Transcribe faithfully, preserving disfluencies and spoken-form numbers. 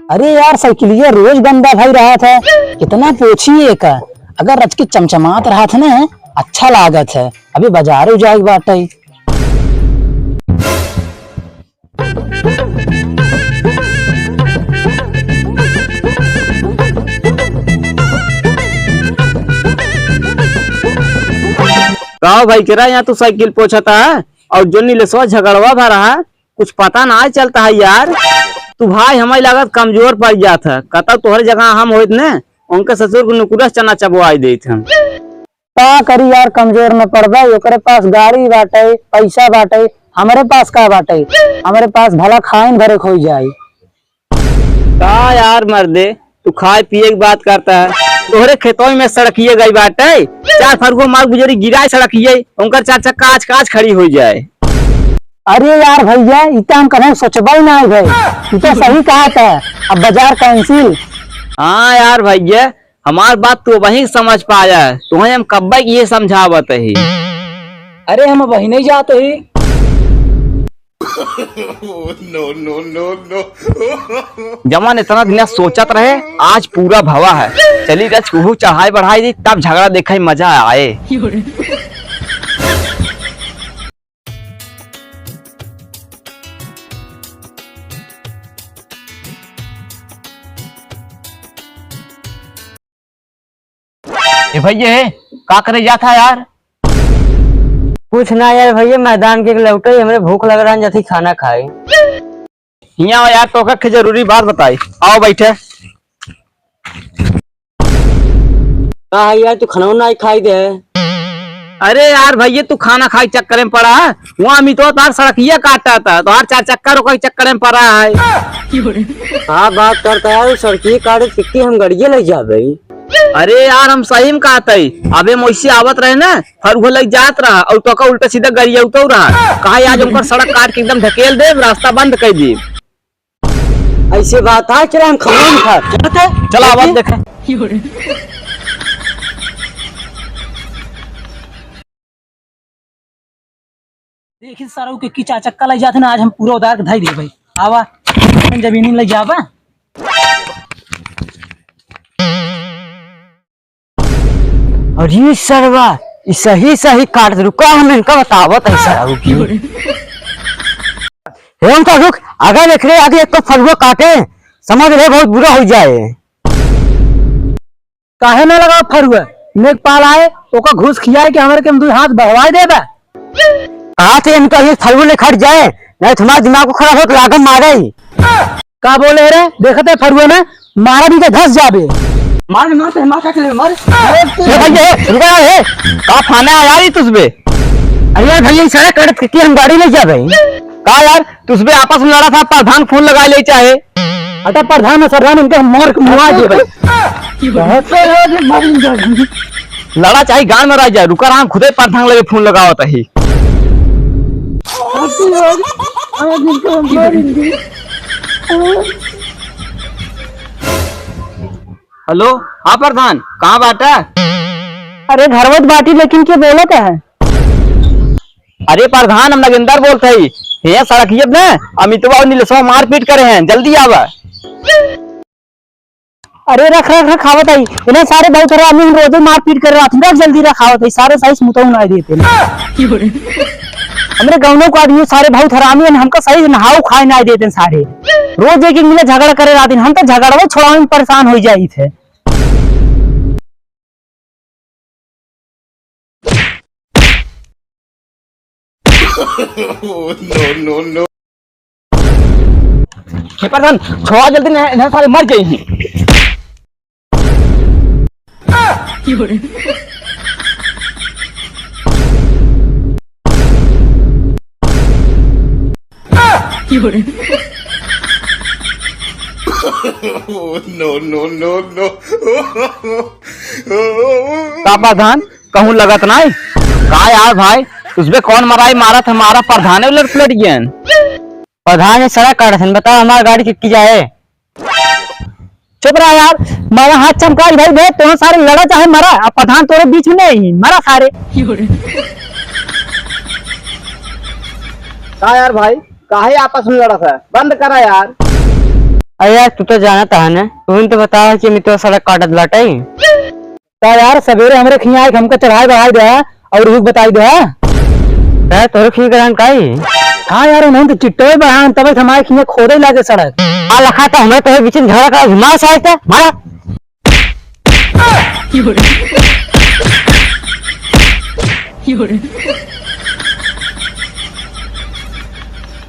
अरे यार, साइकिलिया रोज गंदा भई रहत है, कितना पोछी एका। अगर रच के चमचमात रहत है ना, अच्छा लागत है। अभी बाजारो जाए के बाटे। का भाई, केरा यहाँ तू साइकिल पोछता है और जो नीलेशवा झगड़वा भरा है, कुछ पता ना चलता है यार। तू भाई हमारी लागत कमजोर पड़ जात है, कतौ तोहरे जगह हम होइत ने, उनके ससुर को नुकुरस चना चबवाई देत हम। का करी यार, कमजोर न पड़बे, ओकरे पास गाड़ी बाटे, पैसा बाटे, हमरे पास का बाटे? हमरे पास भला खाइन भरे खोई जाए। का यार मर्दे, तू खाए पिए की बात करता है, तोहरे खेतों में सड़किए गई बाटे, चार फरुआ मार गुजरी गिराए सड़किए, उनकर चार चक्का आज काज खड़ी हो जाए। अरे यार भैया, इ तो हम कभी सोचबे ना है भाई, इ तो सही कहा था। अब बाजार cancel। हाँ यार भैया, हमार बात तू वही समझ पाया है, तुम्हें हम कब्बे की ये समझावत ही। अरे हम वही नहीं जाते ही। No, no, no, no। जवन इतना दिन सोचत रहे, आज पूरा भवा है। चली रच कुहू चढ़ाई बढ़ाई दी, तब झगड़ा देखे मजा आए। ए भैया, का करे जात है यार? कुछ ना यार भैया, मैदान के लौटे, हमरे भूख लग रहा है, जथी खाना खाई। हियाँ आओ यार, तोका के जरूरी बात बताई। आओ बैठे। का है यार, तू खाना ना खाई दे? अरे यार भैया, तू खाना खाई चक्कर में पड़ा है। वहाँ अमितवा तार सड़किया काटा था, तो हर चार चक्कर ओकर चक्कर में पड़ा है। का बात करता है, सड़किया काटे कितनी हम गड़िया ले जाबे। अरे यार, हम सही में कहत हई। अबे मोइसे आवत रहे ना, फरुआ लग जात रहा और तोका उल्टा सीधा गरियाउतो रहा। कहा आज उनकर सड़क काट के एकदम ढकेल दे, रास्ता बंद कर दे। ऐसे बात है, चला हम खाना नहीं खा। चलते? चला, आवाज देखे। देखी सारा के की चार चक्का लग जाते ना, आज हम पूरा उधार के धाई दे भाई। आवा, जमीन लग जाबा। अरे सरवा, ई सही सही काट, रुका, हम इनका बतावत है सरऊ की। हे उनका रुक, अगर एकरे आगे एक तो फरुआ काटे, समझ रहे बहुत बुरा हो जाए। काहे ना लगाओ फरुआ, नेक पाल आए, ओका घूस खियाए के हमरे के हम दू हाथ बढ़वाए देबा। कहा थे इनका ये फरुआ ले खट जाए, नहीं तुम्हारा दिमाग को खराब हो तो लागम मारे। का बोले रे? देखत है फरुआ में, मारा भी के धस जाबे। मार, मार, मार, मार, का के ले, मार। ए भैया, ए, रुका, ए। का फाना है यार ये तुझबे? अरे भैया, ई सारा कड़त के हम गाड़ी ले जाबे। का यार, तुझबे आपस में लड़ा था, प्रधान फोन लगा ले चाहे। अटा प्रधान और सरधान इनके हम मार के मुआ देबे। बहुत तो यार, ये मार इनका। लड़ा चाहे गान में रह जाए, रुका रहा, खुदे प्रधान लगे फोन लगावत ही। हेलो, हाँ प्रधान, कहाँ बाटा? अरे घरवत बाटी, लेकिन के बोलत है? अरे प्रधान, हम नगेंदर बोलत हई। हे सड़कियत ना अमितवा और नीलेशवा मारपीट करे हैं, जल्दी आवा। अरे रख, रख, रख, आवत आई। इन्हें सारे बहुत हरामी हम रोजे मारपीट करे रहत, रख जल्दी रख, आवत आई। सारे सही से मुतऊ ना देते हैं। हमरे गाँव को आदमी सारे बहुत हरामी हैं, हमका सही से नहाऊ खाए ना देते हैं सारे। रोज एक एक मिले झगड़ा करे रहते हैं, हम तो झगड़वे छोड़ावे में परेशान हो जाई थे। No, no, no। हे प्रधान, छोड़ा जल्दी, नहीं, नहीं सारे मर जाए हैं। No, no, no, no। का प्रधान, कहूँ लगत नाई? का यार भाई, तुझबे कौन मराई मारत है, मारा प्रधान उलट पुलट गयन। प्रधान ये सड़क काटत हन, बताओ हमार गाड़ी कितनी जाए? चुप रहा यार, मारा हाथ चमकाज भाई बे, तोहन सारे लड़ा चाहे मरा, अब प्रधान तोरे बीच में नहीं, मरा सारे। का यार भाई, काहे आपस में लड़त है? बंद करा यार। अरे यार, तू तो जानत है ना, तू ही तो बतावा कि मैं तो सड़क काटत बाटे। का यार, सवेरे हमरे खियाँ आइके हमका चढ़ाई बढ़ाई दे और रुक बताई दे। का तोरे खियाँ करान काई? हाँ यार, उन्होंने तो चिट्टे बढ़ान, तब हमारे खियाँ खोदे लागे सड़क। आ लखा तो हमरे तोरे बीच में झगड़ा करा, घुमा साइड से, मारा।